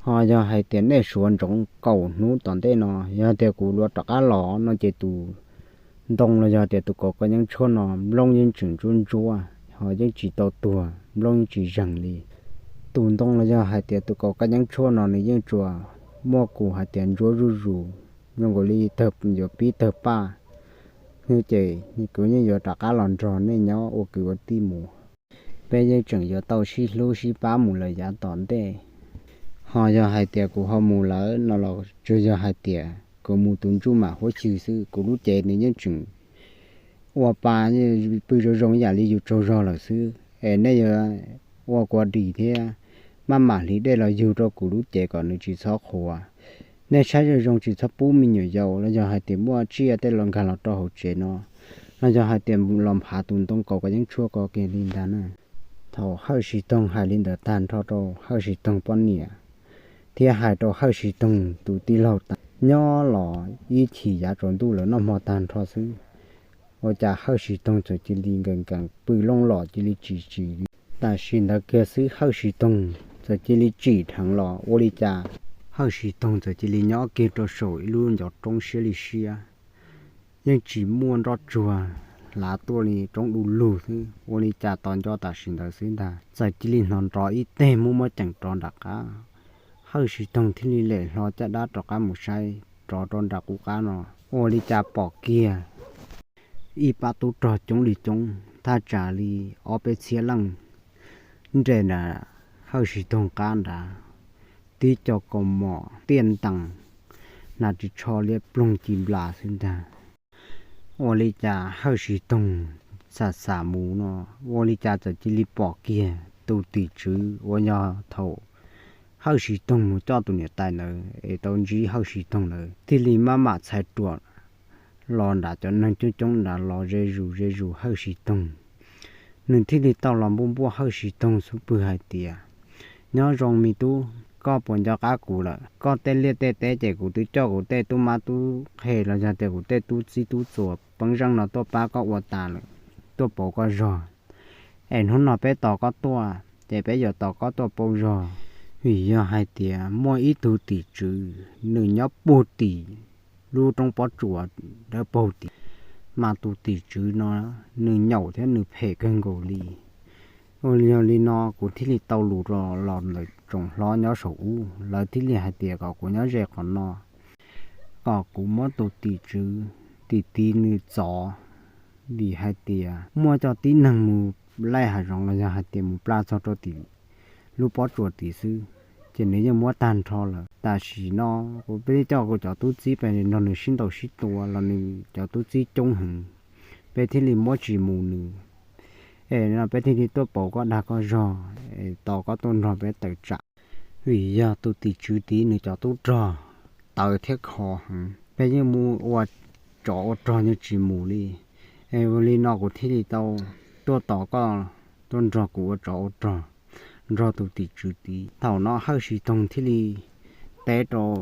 Ho yog hais tias nej suav ntsoov kaum hnub tom ntej no, yog tias kuv yuav rov qab los no ces tus ntoo los yog tias tus kaum kab yeeb tshuaj no nplooj yeej tseem ntsuab ntsuab, ho yeej tsis tau tuag, nplooj yeej tsis zeeg li. Tus ntoo los yog hais tias tus kaum kab yeeb tshuaj no nws yeej tsuas muaj kus hais tias ntsuab zuj zus, zoo nkaus li yuav pib tawg paj. Ces kuv yeej yuav rov qab los nrog nej nyob ua kwv ua tij mus. Peb yeej tseem yuav tau sib hlub sib pab mus lawm yav tom ntej. Ho yog hais tias kuv ho mus lawm no los tsuas yog hais tias kuv mus tus ntsuj mam huab xyw xwb, kuv lub cev nws yeej tseem ua pa pw zoo zoo yam li yus tsaug zog lawm xwb. Es nej yuav ua kua dis thiab maj mam hliv dej los yug rau kuv lub cev kom nws tsis txhob qhuav. Nej saib zoo zoo tsis txhob pub me nyuam yaus los yog hais tias muaj tsiaj tej los nkag los rau hauv tsev no, los yog hais tias los nphav tus ntoo kaum kab yeeb tshuaj ko kiag li ntag na. Thaum Hawj Siv Toog hais li ntawd tag nrho rau Hawj Siv Toog poj niam thiab hais rau Hawj Siv Toog tus tij laug tas, nyob los ib chim yav tsaus ntuj lawm noj hmo tag nrho xwb, ua cas Hawj Siv Toog txawm cia li nkees nkees pw looj los cia li tsis tsim li. Tam sim ntawd kiag xwb Hawj Siv Toog txawm cia li tsim dheev los ua li cas Hawj Siv Toog txawm cia li nyob kiag rau saum ib lub ncov roob siab li siab, yeej tsis muaj nroj tsuag hlav tuaj li, roob du lug xwb. Ua li cas tos nco tam sim ntawd xwb ntag txawm cia li hnov nrov ib teg muaj muaj ceem rov nram qab. Hawj Siv Toog thiaj li lem hlo caj dab rov qab mus saib rov rau nram qub qab no, ua li cas pom kiag ib pab tub rog coob li coob thaj tsam li ob peb txhiab leej nres nram Hawj Siv Toog qab nrad, tib co kaus mom tiaj ntees, hnav ris tsho liab ploog ci nplas xwb ntag. Ua li cas Hawj Siv Toog xam xam mus no, ua li cas txawm cia li pom kiag tus tim tswv uas yog thaum Hawj Siv Toog mus coj tus niam tais ntawd es tau ntsib Hawj Siv Toog ntawd thiaj li maj mam txhais ruam los nram cov neeg coob coob nrad los ze zus ze zus Hawj Siv Toog. Nws thiaj li tau los npuaj npuaj Hawj Siv Toog xub pwg hais tias, nyob zoo me tub, koj puas nco qab kuv lawm? Koj tej liaj tej teb ces kuv twb coj kuv tej tub mab tub qhe los yog tias kuv tej tub txib tub txuas peeb zeej no tuaj pab koj ua tas lawm, tuaj pauv koj zog. Es hnub no peb tos koj tuaj ces peb yuav tos koj tuaj pauv zog. Vim yog hais tias muaj ib tug tim tswv nws nyob puag tim lub roob pob tsuas dawb paug tim, mas tus tim tswv no nws nyaum thiab nws phem kawg nkaus li. Ua li, yog li no kuv thiaj li tau lus rau los ntawm tsoom hlob nyob saum ub, lawv thiaj li hais tias kom kuv nyob ze qhov no, kom kuv muab tus tim tswv tim tid nws txov, vim hais tias muaj cov tib neeg mus laij hav zoov los yog hais tias mus pla txog rau tim lub pob tsuas tid xwb, ces nws yeej muab tag nrho lawm. Tam sim no kuv peb coj kuv cov tub txib pes nrog nws sib ntaus sib tua los nws cov tub txib coob heev, peb thiaj li muab tsis mus nws. Es no peb thiaj li tuaj pauv koj dag koj zog, es tos koj tuaj nrog peb tawm tsam. Vim yog tus tim tswv tid nws cov tub rog tawv thiab khov heev, peb yeej mus ua tsov ua rog yeej tsis mus li. Es ua li no kuv thiaj li tau tuaj tos koj tuaj nrog kuv ua tsov ua rog nrog tus tim tswv tid. Thaum no Hawj Siv Toog thiaj li teb rau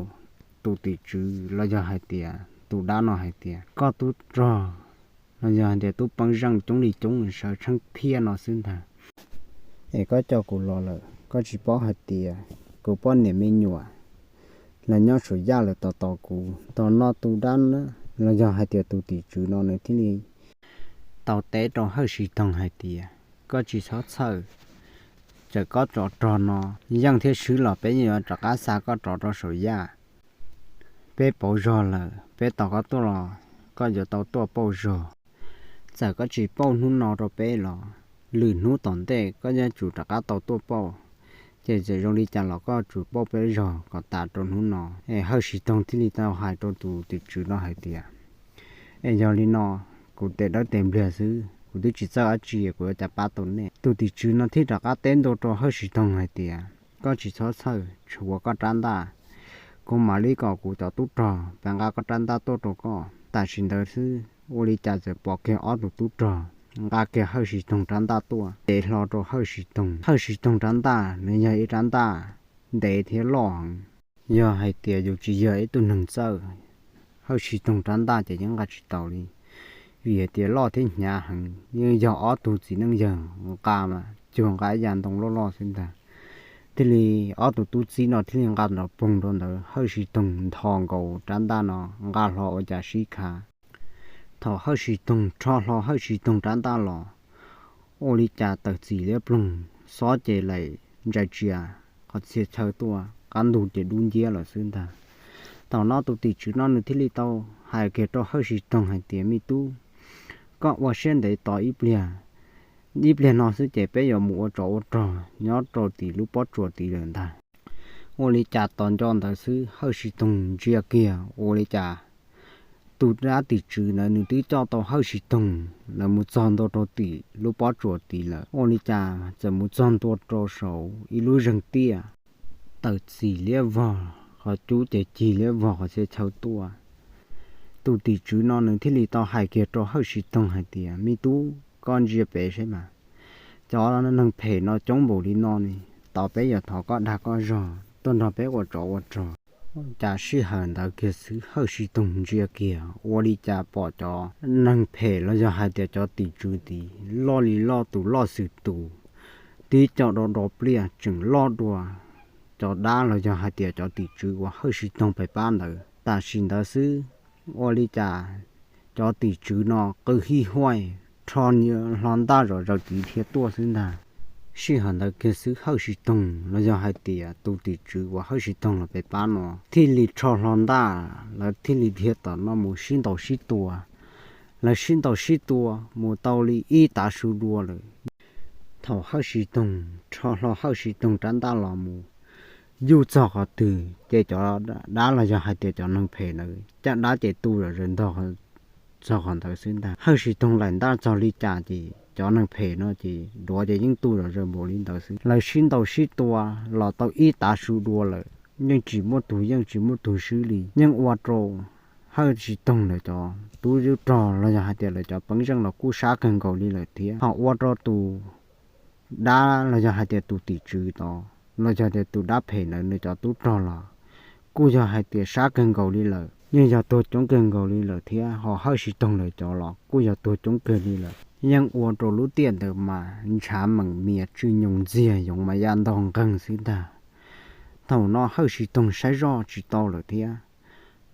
tus tim tswv los yog hais tias tus dab no hais tias, koj tub rog los yog hais tias tub peeb zeej coob li coob sawv tsheej phiaj no xwb ntag. Es koj coj kuv los lawm koj tsis paub hais tias kuv poj niam me nyuam lawv nyob saum yaj lawm tos tos kuv. Thaum no tus dab los yog hais tias tus tim tswv no nws thiaj li tau teb rau Hawj Siv Toog hais tias, koj tsis txhob txhawj, txawm koj tsov rog no yeej thiab swb los peb yeej yuav rov qab xa koj rov rau saum yaj. Peb pauv zog lawm, peb tos koj tuaj los koj yuav tau tuaj pauj zog. Txawm koj tsis pauj hnub no rau peb los lwm hnub tom ntej koj yeej tsum rov qab tau tuaj pauj. Ces txawm zoo li cas los koj tsum pauj peb zog kom tas rau hnub no. Es Hawj Siv Toog thiaj li tau hais rau tus tim tswv no hais tias, es yog li no, kuv tes dawb tes npliag xwb, kuv twb tsis txawj dab tsi, kuv yuav cas pab tau nej. Tus tim tswv no thiaj rov qab teb ntua rau Hawj Siv Toog hais tias, koj tsis txhob txhawj, tshuav koj rab ntaj, kuv mam li kom kuv cov tub rog pab nqa koj rab ntaj tuaj rau koj. Tam sim ntawd xwb ua li cas txawm pom kiag ob tug tub rog nqa kiag Hawj Siv Toog rab ntaj tuaj, ces hlo rau Hawj Siv Toog. Hawj Siv Toog rab ntaj nws yog ib rab ntaj ntev thiab loj heev. Yog hais tias yus tsis yog ib tug neeg txawj, Hawj Siv Toog rab ntaj ces yeej nqa tsis tau li, vim hais tias loj thiab hnyav heev, yeej yog ob tug txiv neej yawg nqa mas cuag nqa ib yav ntoo loj loj xwb ntag. Thiaj li ob tug tub txib no thiaj li nqa nrov poog rau ntawd, Hawj Siv Toog ntho nkaus rab ntaj no nqa hlo ua cas sib khav. Thaum Hawj Siv Toog rho hlo Hawj Siv Toog rab ntaj los, ua li cas tawm txim liab ploog, xob ces laim ntsais tsia qhov txhia chaw tuaj, qab ntug ces dub nciab lawm xwb ntag. Thaum no tus tim tswv no nws thiaj li tau hais kiag rau Hawj Siv Toog hais tias, me tub, koj ua siab ntev tos ib pliag, ib pliag no xwb ces peb yuav mus ua tsov ua rog nyob rau tim lub pob tsuas tid lawm ntag. Ua li cas tos nco ntawd xwb Hawj Siv Toog ntsia kiag ua li cas tus dab tim tswv ntawd nws twb coj tau Hawj Siv Toog lawv mus txog ntua rau tim lub pob tsuas tid lawm. Ua li cas txawm mus txog ntua rau saum ib lub zeeg tiaj, tawm txim liab vog, qhov cub ces cig liab vog qhov txhia chaw tuaj. Tus tim tswv no nws thiaj li tau hais kiag rau Hawj Siv Toog hais tias, me tub, koj ntsia pem saib mas, cov neeg phem no coob npaum li no ne, tos peb yuav thov koj dag koj zog tuaj nrog peb ua tsov ua rog. Cas sij hawm ntawd kiag xwb Hawj Siv Toog ntsia kiag ua li cas pom cov neeg phem los yog hais tias cov tim tswv tid loj li loj tus loj xwm tus, tib co do do pliaj tseem loj dua cov dab los yog hais tias cov tim tswv uas Hawj Siv Toog pem pab ntawd. Tam sim ntawd xwb ua li cas cov tim tswv no qw hij huaj, rho hlo ntaj zom zaws tiv dhia tuaj xwb ntag. Sij hawm ntawd kiag xwb Hawj Siv Toog los yog hais tias tus tim tswv uas Hawj Siv Toog los pem pab no thiaj li rho hlo ntaj, lawv thiaj li dhia tom no mus sib ntaus sib tua. Lawv sib ntaus sib tua mus tau li ib tav su dua lawm. Thaum Hawj Siv Toog rho hlo Hawj Siv Toog rab ntaj los mus yuj txog qhov twg ces cov dab los yog hais tias cov neeg phem ntawd caj dab ces tu zom zaws ntog txog qhov ntawd xwb ntag. Hawj Siv Toog laim ntaj txog li cas ces cov neeg phem no ces duav ces yeej tu zom zaws npaum li ntawd xwb. Lawv sib ntaus sib tua los tau ib tav su dua lawm, yeej tsis muaj tug yeej tsis muaj tug swb li. Yeej ua rau Hawj Siv Toog lawv cov tub rog los yog hais tias lawv cov peeb zeej los kuj sab kawg nkaus li lawm thiab. Ho ua rau tus dab los yog hais tias tus tim tswv tod los yog tias tus dab phem ntawd nws cov tub rog los kuj yog hais tias sab kawg nkaus li lawm, yeej yog tuag coob kawg nkaus li lawm thiab. Ho Hawj Siv Toog lawv cov los kuj yog tuag coob kawg li lawm. Yeej ua rau lub tiaj ntawd mas ntshav meem mias tsw nyoos ntxiag yoov mas ya ntog nqeeg xwb ntag. Thaum no Hawj Siv Toog saib zoj tsis tau lawm thiab,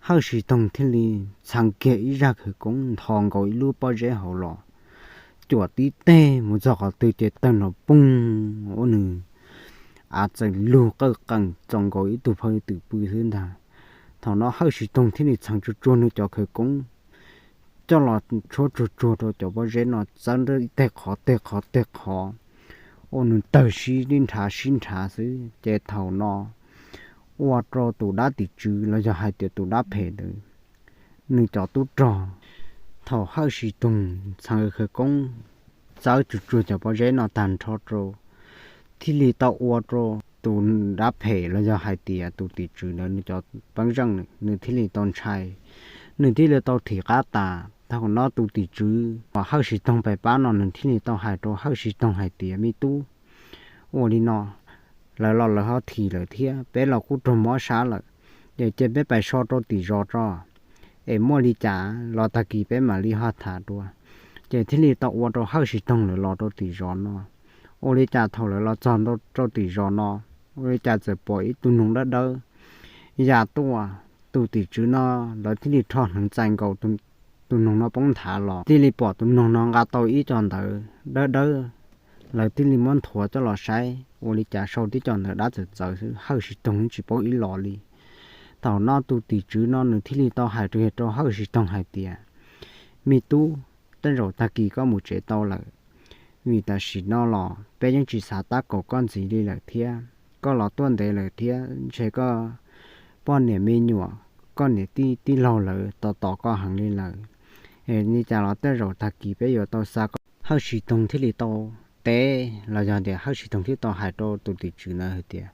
Hawj Siv Toog thiaj li txheev kiag ib zaj khawv koob nthos nkaus ib lub pob zeb hauv los, cuam tib teg mus txog qhov twg ces tawg nrov poog ua nws av txawm lug qawj qees txaus nkaus ib tug phauj twm pw xwb ntag. Thaum no Hawj Siv Toog thiaj li txheev tsuag tsuag nws cov khawv koob coj los tshuab tsuag tsuag rau cov pob zeb no txawb ib teg qhov teg qhov teg qhov, ua nws tawg sib nrhav sib nrhav xwb. Ces thaum no ua rau tus dab tim tswv los yog hais tias tus dab phem ntawd, nws cov tub rog, thaum Hawj Siv Toog txheev khawv koob txawb tsuag tsuag cov pob zeb no tag nrho rau, thiaj li tau ua rau tus dab phem los yog hais tias tus tim tswv ntawd nws cov peeb zeej nws thiaj li tau ntshai, nws thiaj li tau thim qab tas. Thaum no tus tim tswv uas Hawj Siv Toog pais pab no nws thiaj li tau hais rau Hawj Siv Toog hais tias, me tub, ua li no, lawv los lawv ho thim lawm thiab peb los kuj raug mob sab lawm, ces cia peb pais so rau tim zos tso, es muaj li cas los tag kis peb mam li ho tham dua. Ces thiaj li tau ua rau Hawj Siv Toog lawv los rau tim zos no. Ua li cas thaum lawv los txog rau tim zos no, ua li cas txawm pom ib tug noog dawb dawb ya tuaj. Tus tim tswv no lawv thiaj li rho hneev txais nkaus tus noog no poob nthav los, thiaj li pom tus noog no nqa tau ib co ntawv dawb dawb. Lawv thiaj li muab nthuav coj los saib, ua li cas sau tib co ntawv dab txawv txawv xwb, Hawj Siv Toog tsis paub ib los li. Thaum no tus tim tswv no nws thiaj li tau hais rau Hawj Siv Toog hais tias, me tub, tej zaum tag kis koj mus tsev tau lawm, vim tam sim no los peb yeej tsis xav tab kaum koj ntxiv li lawm thiab. Koj los tuaj ntev lawm thiab ntshe koj poj niam me nyuam, koj niam tij tij laug lawv tos tos koj heev li lawm. Li cas los tej zaum tag kis peb yuav tau xa koj. Hawj Siv Toog thiaj li tau teb los yog tias Hawj Siv Toog thiaj tau hais rau tus tim tswv ntawd hais tias,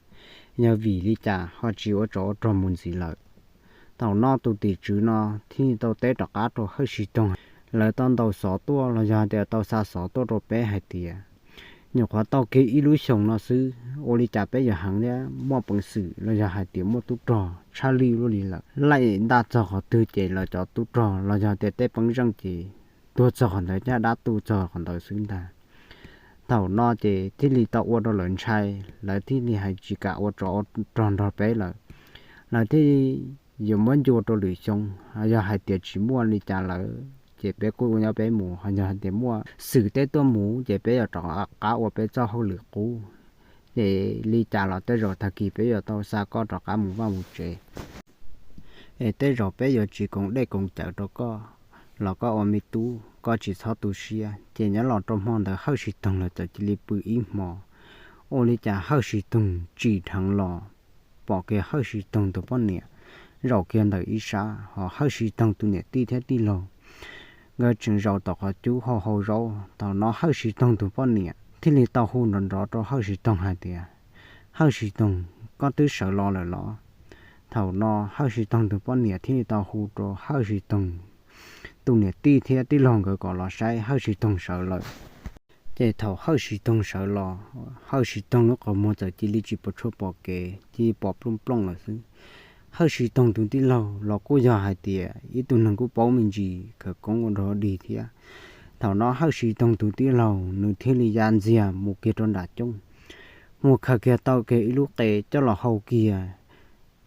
yog vim li cas ho tsis ua tsov ua rog mus ntxiv lawm? Thaum no tus tim tswv no thiaj li tau teb rov qab rau Hawj Siv Toog, lawv tau ntaus xov tuaj los yog tias tau xa xov tuaj rau peb hais tias, nyuam qhuav tau kiag ib lub xyoo no xwb, ua li cas peb yuav heev thiab muaj peev xwm los yog hais tias muaj tub rog tshaj lij luaj li lawm. Laij ntaj txog qhov twg ces lawv cov tub rog los yog tias tej peeb zeej ces tuag txog qhov ntawd, caj dab tu txog qhov ntawd xwb ntag. Thaum no ces thiaj li tau ua rau lawv ntshai, lawv thiaj li hais tsis kam ua tsov rog nrog peb lawm. Lawv thiaj yuav muab ncua rau lwm xyoo, yog hais tias tsis muaj li cas lawm ces peb kuj nyob peb mus, ho yog hais tias muaj xwm teb tuaj mus ces peb yuav rov qab ua peb txoj hauj lwm qub. Ces li cas los tej zaum tag kis peb yuav tau xa koj rov qab mus vaj mus tsev. Es tej zaum peb yuav tsis koom dej koom cawv rau koj los koj ua me tub, koj tsis txhob tu siab. Ces nyob los rau hmo ntawd Hawj Siv Toog lawv txawm cia li pw ib hmo. Ua li cas Hawj Siv Toog tsim dheev los pom kiag Hawj Siv Toog tus poj niam zaum kiag ntawm ib sab, ho Hawj Siv Toog tus niam tij thiab tij laug nkawd tseem zaum tom qhov cub hau hau zaub. Thaum no Hawj Siv Toog tus poj niam thiaj li tau hu nrov nrov rau Hawj Siv Toog hais tias, Hawj Siv Toog, koj twb sawv los lawm los? Thaum no Hawj Siv Toog tus poj niam thiaj li tau hu rau Hawj Siv Toog tus niam tij thiab tij laug nkawd kom los saib Hawj Siv Toog sawv lawm. Ces thaum Hawj Siv Toog sawv los, Hawj Siv Toog lub qhov muag txawm cia li tsis pom tshuaj pom kev, cia li pom plooj plooj lawm xwb. Hawj Siv Toog tus tij laug los kuj yog hais tias ib tug neeg kuj paub me ntsis khawv koob ua dog dig thiab. Thaum no Hawj Siv Toog tus tij laug nws thiaj li ya ntxiag mus kiag rau nram coob, mus khaws kiag tau kiag ib lub qe coj los hau kiag.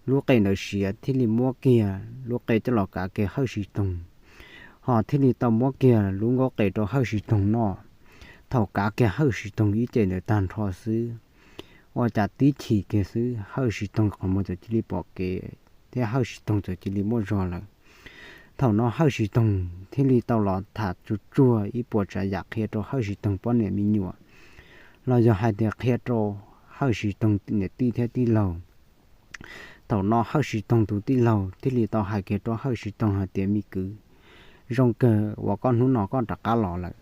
Lub qe ntawd siav thiaj li muab kiag lub qe coj los kav kiag Hawj Siv Toog, ho thiaj li tau muab kiag lub nkaub qe rau Hawj Siv Toog noj. Thaum kav kiag Hawj Siv Toog ib ce ntawd tag nrho xwb, ua cas tib chim kiag xwb Hawj Siv Toog qhov muag txawm cia li pom kev thiab Hawj Siv Toog txawm cia li muaj zog lawm. Thaum no Hawj Siv Toog thiaj li tau los tham tsuag tsuag ib puas tsav yam qhia rau Hawj Siv Toog poj niam me nyuam, los yog hais tias qhia rau Hawj Siv Toog niam tij thiab tij laug. Thaum no Hawj Siv Toog tus tij laug thiaj li tau hais kiag rau Hawj Siv Toog hais tias, me kwv, zoo kawg uas koj hnub no koj rov qab los lawm.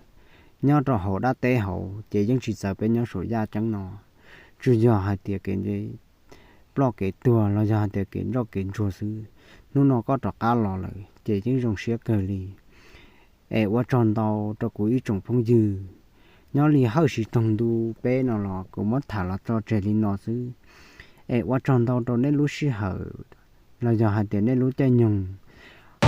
Nyob rau hauv dab teb hauv ces yeej tsis txawv peb nyob saum yaj ceeb no, tsuas yog hais tias kev ploj kev tuag los yog hais tias kev ntsoj kev ntsuag xwb. Hnub no koj rov qab los lawm ces yeej zoo siab kawg li. Es ua tsaug ntau rau kuv ib tsoom phooj ywg. Nyob li Hawj Siv Toog ntu peb no los kuv muab tham los tso tseg li no xwb. Es ua tsaug ntau rau nej lub sij hawm los yog hais tias nej lub caij nyoog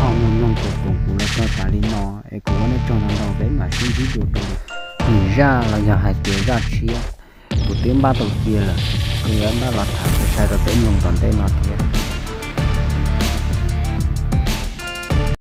ho mus mloog kuv los txog tas li no, es kuv ua nej tsaug ntau ntau, peb mam sib ntsib dua rau lwm zaj los yog hais tias zaj tshiab. Kuv twb npaj tau cia lawm. Kuv yuav npaj los tham sai sai rau peb mloog tom ntej no thiab.